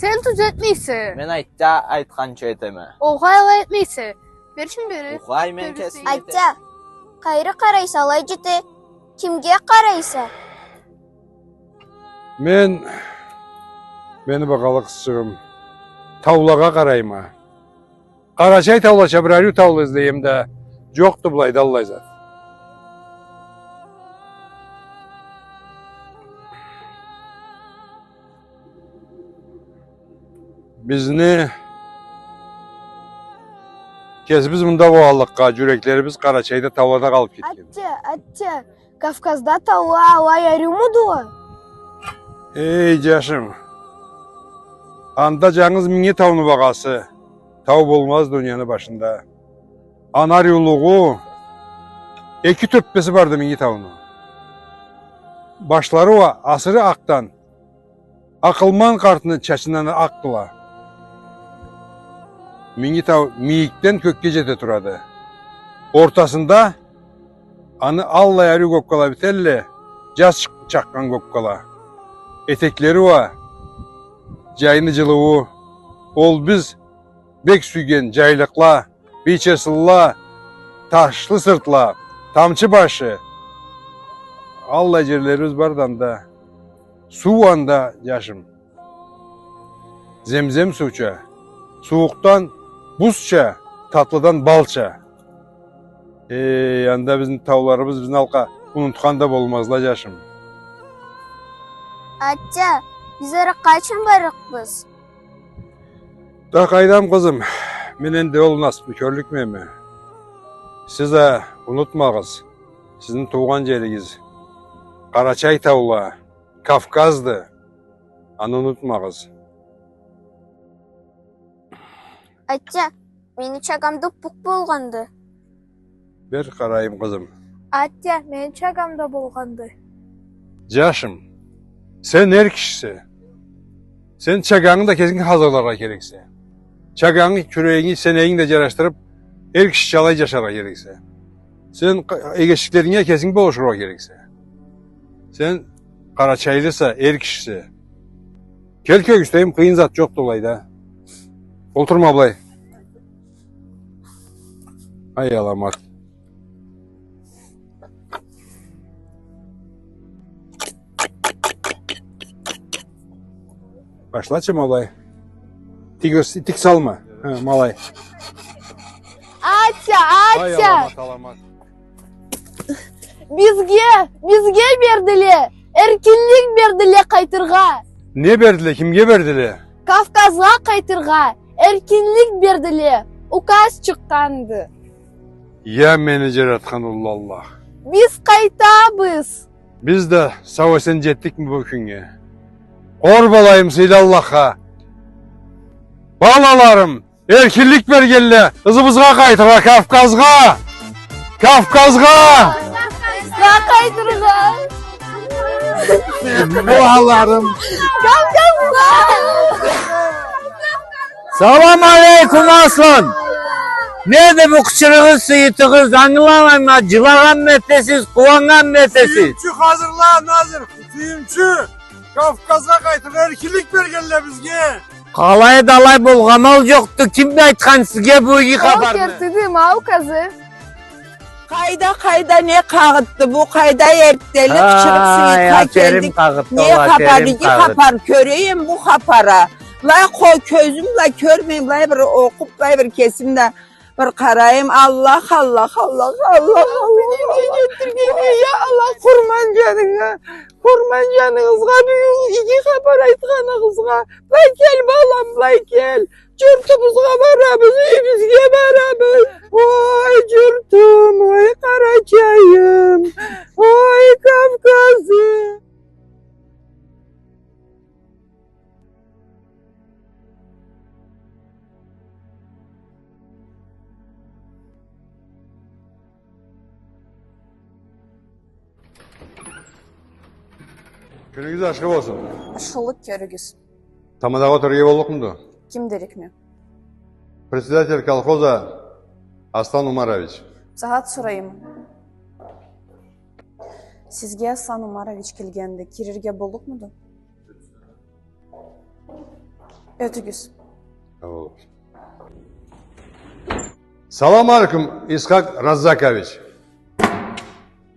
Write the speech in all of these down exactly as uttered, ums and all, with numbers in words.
Сен тюз этмейсе. Мен айтда айтханча этеме. Огъай, алай этмейсе. Берчим бери. Огъай, мен кесим этеме. Айтда, къайры къарайса алай джете. Кимге къарайса? Мен, мени багъалы къызчыгъым, таулагъа къарайма. Къарачай таулача бир ариу таулу излейме да, джокъду былайда аллай зат. Бизни кесибиз мында болгъанлыкъгъа, джюреклерибиз Къарачайда, таулада къалыб кетген. Айтда, айтда, Кавказда таула алай ариумудула? Эй, джашым, анда джангыз Минги тауну багъасы тау болмаз дунияны башында. Аны ариулугъу, эки тёппеси барды Минги тауну. Башлары уа асыры акъдан, акъылман къартны чачындан акъдыла. Минги тау мийикден кёкге джете турады. Ортасында аны аллай ариу гоккала бителле, джаз чыкъ-, чакъгъан гоккала. Этеклери уа джайны джылыуу, ол биз бек сюйген джайлыкъла, Бийче сылла, ташлы сыртла, тамчы башы. Аллай джерлерибиз барды анда. Суу анда, джашым, земзем сууча, сууукъдан бузча, татлыдан балча. Эй, анда бизни тауларыбыз бизни алкъа унутхан да болмазла, джашым. Атча, биз ары къачан барыкъбыз? Да къайдам, къызым, мен энди ол насыбны кёрлюкмеме. Сиз а унутмагъыз, сизни туугъан джеригиз Къарачай таула, Кавказды, аны унутмагъыз. Атча, мени чагам да уппукъ болгъанды. Бер къарайым, къызым. Атча, мени чагам да болгъанды. Джашым, сен эр кишисе. Сен чагангы да кесинг хазырларгъа керексе. Чагангы, кюрегинги, сенегинги да джарашдырыб, эр кишича алай джашаргъа керексе. Сен къ-, эгечликлеринге кесинг болушургъа керексе. Сен къарачайлыса, эр кишисе. Кел, кёргюзтейим, къыйын зат джокъду былайда. Олтур ма былай. Ай, аламат. Башлачы ма былай. Тик, тик салма. Хы, ма алай. Атча, атча. Ай, аламат, аламат. Бизге, бизге бердиле, эркинлик бердиле къайтыргъа. Не бердиле, кимге бердиле? Кавказгъа къайтыргъа эркинлик бердиле, указ чыкъгъанды. Я мени джаратхан уллу Аллах. Биз къайтабыз. Биз да сау-эсен джетдикми бу кюннге? Къор болайым сыйлы Аллахха. Балаларым, эркинлик бергенле, ызыбызгъа къайтыргъа, Кавказгъа! Кавказгъа! Кавказгъа къайтыргъа! Балаларым! Кавказгъа! Салам алейкум, Аслан! Неди бу къычырыгъыз, сыйытыгъыз? Ангыламайма, джылагъанмы этесиз, къууаннганмы этесиз? Сюйюмчю, хазырла, Назыр, сюйюмчю! Кавказгъа къайтыргъа эркинлик бергенле бизге! Къалай да алай болгъан ол джокъду. Ким айтхан сизге бу иги хапарны? Ол кертиди, ма указы. Къайда, къайда, не къагъытды бу? Къайда эртденли къычырыкъ сыйытха келдик? Не хапар, иги хапар, кёрейим бу хапар а. Былай къо-, кёзюм бла кёрмейме, былай бир окъуб, былай бир кесим да бир къарайым, Аллах, Аллах, Аллах, Аллах, Аллах. Сен эмне этдиргенинг, я Аллах, къурман джанынга, къурман джаныгъызгъа, бюгюн иги хапар айтханыгъызгъа. Былай кел, балам, былай кел. Джуртубузгъа барабыз, юйюбюзге барабыз. Ой, джуртум, ой, Къарачайым, ой, Кавказым. Кюнюгюз ашхы болсун. Ашхылыкъ кёрюгюз. Тамадагъа отргъа боллукъмуду? Ким дерикме? Председатель колхоза Аслан Умарович. Сагъат сорайым. Сизге Аслан Умарович келгенди, кирирге боллукъмуду? Ётюгюз. Сау болугъуз. Салам алейкум, Исхак Раззакович.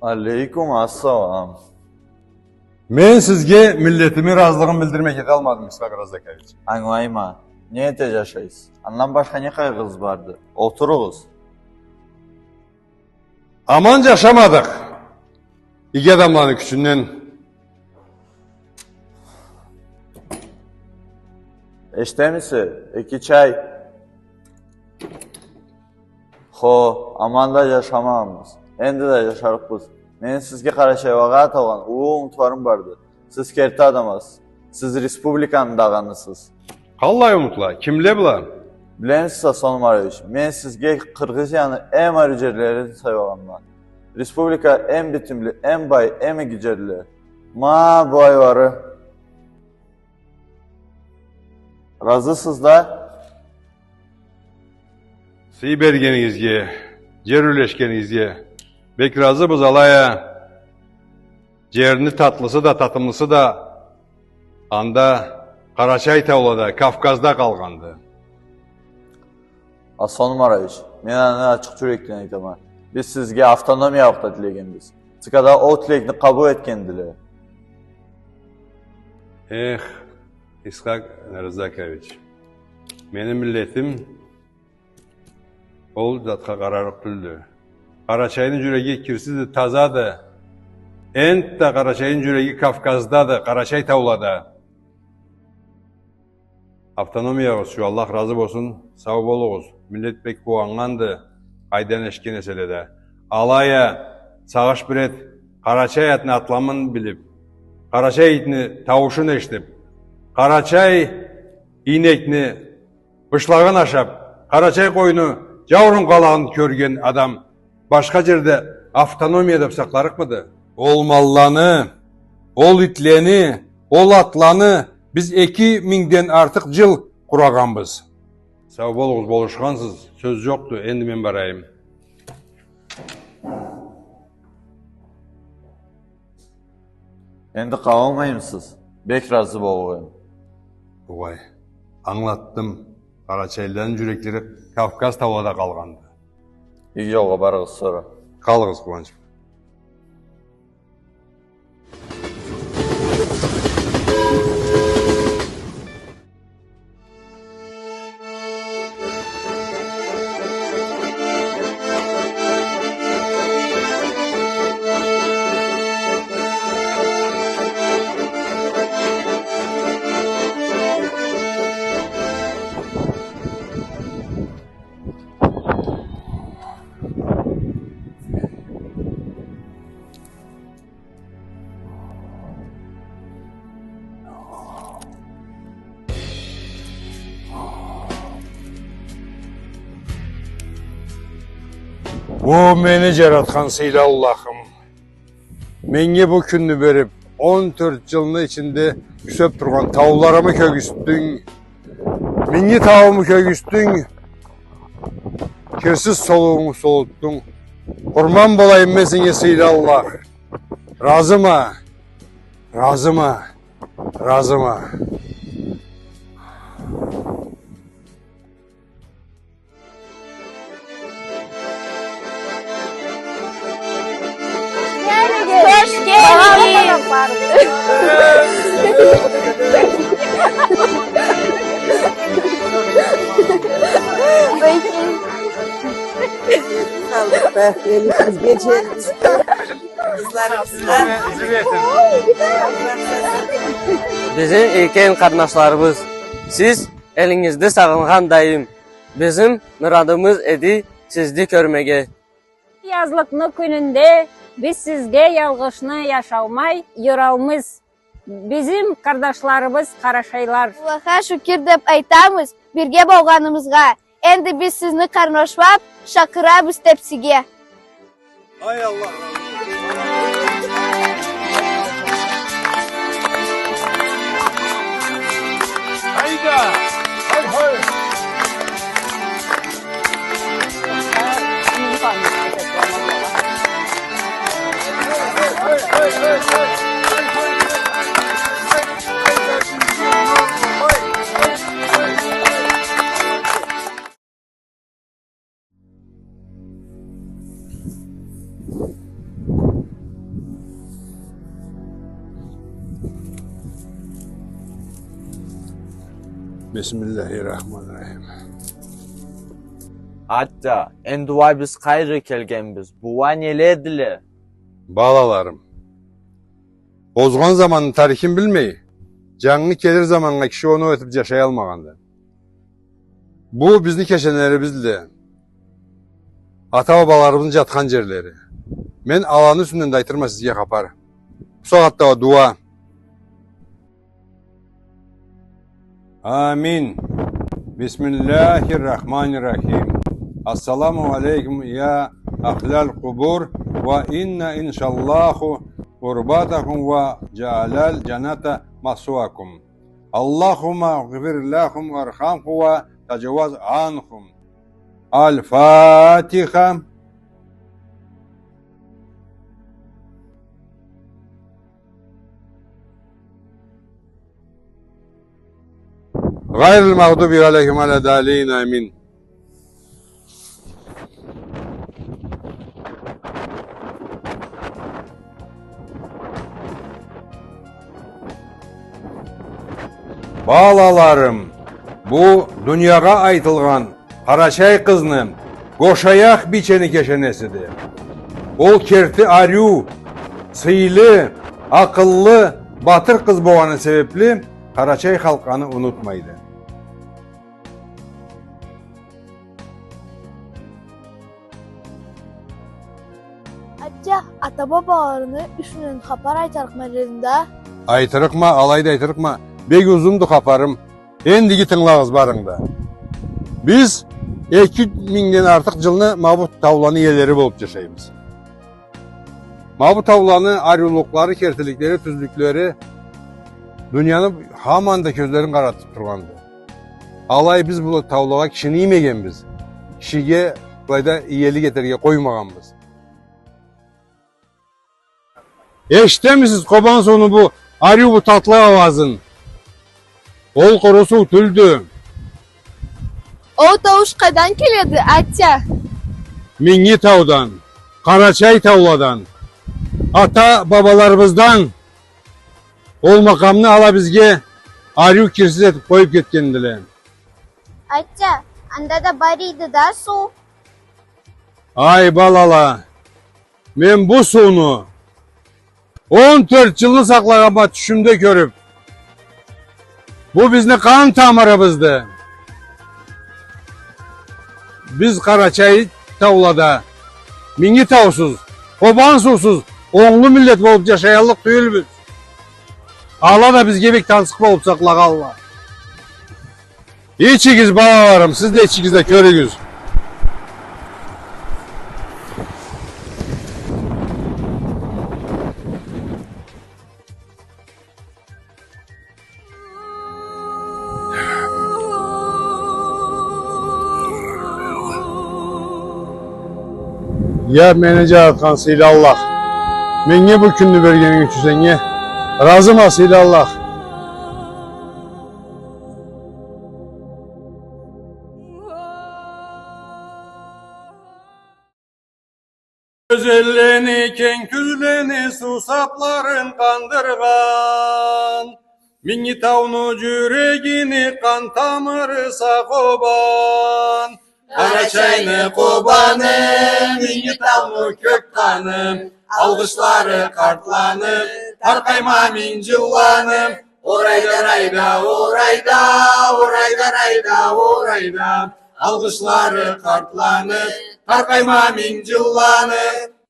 Алейкум ассалам. Мен сизге миллетими ыразылыгъын билдирмей кеталмадым, Исхак Раззакович. Ангылайма. Не эте жашайсыз? Андан башха не къайгъыгъыз барды? Олтуругъуз. Аман жашамадыкъ. Иги адамланы кючюнден. Эшитемисиз? Эки чай. Хо, аман да жашамагъанбыз. Энди да жашарыкъбыз. Мени сизге Къарачайлагъа аталгъан уллу умутларым барды. Сиз керти адамсыз. Сиз республиканы дагъанысыз. Къаллай умутла? Кимле была? Билемисиз, Аслан Умарович, мен сизге Къыргъызияны эм ариу жерлерин сайлагъанма. Республика эм битимли, эм бай, эм иги жерле. Ма былайлары. Ыразысыз да? Сый бергенигизге, жер юлешгенигизге бек ыразыбыз, алай а жерни татлысы да, татымлысы да анда Къарачай таулада, Кавказда къалгъанды. Аслан Умарович, мен аны ачыкъ жюрекден айтама. Биз сизге автономиялыкъ да тилегенбиз. ЦК-да ол тилекни къабыл этгендиле. Эх, Исхак Раззакович, мени миллетим ол затха къарарыкъ тюлдю. Къарачайны жюреги кирсизди, тазады. Энтда Къарачайны жюреги Кавказдады, Къарачай таулада. Автономиягъыз ючюн Аллах ыразы болсун, сау болугъуз. Миллет бек къууаннганды, къайдан эшитген эселе да. Алай а сагъыш бир эт, къарачай атны атламын билип, къарачай итни тауушун эшитип, къарачай ийнекни бышлагъын ашап, къарачай къойну жауурун къалагъын кёрген адам башха жерде автономия деп сакъларыкъмыды? Ол малланы, ол итлени, ол атланы биз эки мингден артыкъ жыл къурагъанбыз. Сау болугъуз, болушхансыз, сёз жокъду, энди мен барайым. Энди къалалмаймысыз? Бек ыразы болур эдим. Огъай, ангылатдым. Къарачайлыланы жюреклери Кавказ таулада къалгъанды. Иги жолгъа барыгъыз сора. Къалыгъыз, Къууанч. О, мени жаратхан сыйлы Аллахым! Меннге бу кюнню берип, он тёрт жылны ичинде кюсеп тургъан тауларымы кёргюзтдюнг, Минги таууму кёргюзтдюнг, кирсиз солуууму солутдунг. Къурман болайым мен сеннге, сыйлы Аллах. Разыма, разыма, разыма. Хош келдинг. Халкъда, элибизге, жерибизге. Бизни ийген къарнашларыбыз, сиз элигизни сагъыннган дайым. Бизни мурадыбыз эди сизни кёрмеге. Язлыкъны кюнюнде биз сизге ялгъышны яшалмай ёралмыз. Бизни къарнашларыбыз къарачайлыла. Аллахха шукур деп айтабыз бирге болгъаныбызгъа. Энди биз сизни къарнашлап чакъырабыз тепсиге. Ай, Аллах разы болсун. Хайда! Хай, хай! Бисмиллахир-рахманир-рахим. Атта, энди уа биз къайры келгенбиз? Была неледиле? Балаларым, озгъан заманны тарихин билмей, жангы келир заманнга киши оноу этип жашаялмагъанды. Бу бизни кешенелерибиздиле. Ата-бабаларыбызны жатхан жерлери. Мен аланы юсюнден да айтырма сизге хапар. Бусагъатда уа дуа. آمين. بسم الله الرحمن الرحيم. السلام عليكم يا أهل القبور، وإن إن شاء الله غربتكم وجعل الجنة مثواكم. اللهم اغفر لهم وارحمهم وتجاوز عنهم. الفاتحة. غير المغضوب عليهم ولا الضالين. آمين. Балаларым, бу дуниягъа айтылгъан Къарачай къызны Гошаях бийчени кешенесиди. Ол керти ариу, сыйлы, акъыллы, батыр къыз болгъаны себепли, къарачай халкъ аны унутмайды. Атта, ата-бабаларыны юсюнден хапар айтырыкъма дедим да. Айтырыкъма, алайда айтырыкъма. Бек узунду хапарым. Эндиги тынгылагъыз барыгъыз да. Биз эки мингден артыкъ жылны ма бу тауланы иелери болуп жашайбыз. Ма бу тауланы ариулукълары, кертиликлери, тюзлюклери дунияны хаман да кёзлерин къаратып тургъанды. Алай биз бу таулагъа кишини иймегенбиз. Кишиге былайда иелик этерге къоймагъанбыз. Эшитемисиз Къобан сууну бу ариу, бу татлы ауазын? Ол къуру суу тюлдю. Ол таууш къайдан келеди, атта? Минги таудан, Къарачай тауладан, ата-бабаларыбыздан ол макъамны ала бизге ариу, кирсиз этип къоюп кетгендиле. Атта, анда да бар эди да суу. Ай, балала, мен бу сууну он тёрт жылны сакълагъанма тюшюмде кёрюп. Бу бизни къан тамырыбызды. Биз Къарачай таулада Минги таусуз, Къобан суусуз онглу миллет болуп жашаяллыкъ тюйюлбюз. Ала да бизге бек тансыкъ болуп сакълагъалла. Ичигиз, балаларым, сиз да ичигиз да кёрюгюз. Я мени жаратхан сыйлы Аллах, меннге бу кюнню бергенинг ючюн сеннге разыма, сыйлы Аллах. Ёзенлени, кенг тюзлени суусапларын къандыргъан, Минги тауну жюрегини къан тамыры Къобан. Къарачайны Къобаны, Минги тауну кёк къаны, алгъышлары къартланы, таркъайма минг жылланы. Орайда, райда, орайда, орайда, райда, орайда, алгъышлары къартланы, таркъайма минг жылланы.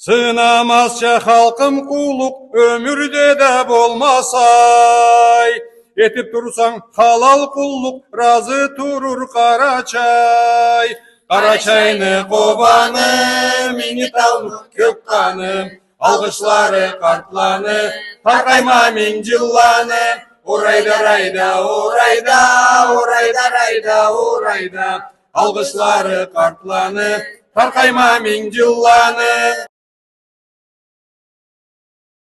Сынамазча халкъым къуллукъ, ёмюрде да болмасай. Этип турсанг халал къуллукъ, разы турур Къарачай. Къарачайны Къобаны, Минги тауну кёк къаны, алгъышлары къартланы, таркъайма минг жылланы. Орайда, райда, орайда, орайда, райда, орайда, алгъышлары къартланы, таркъайма минг жылланы.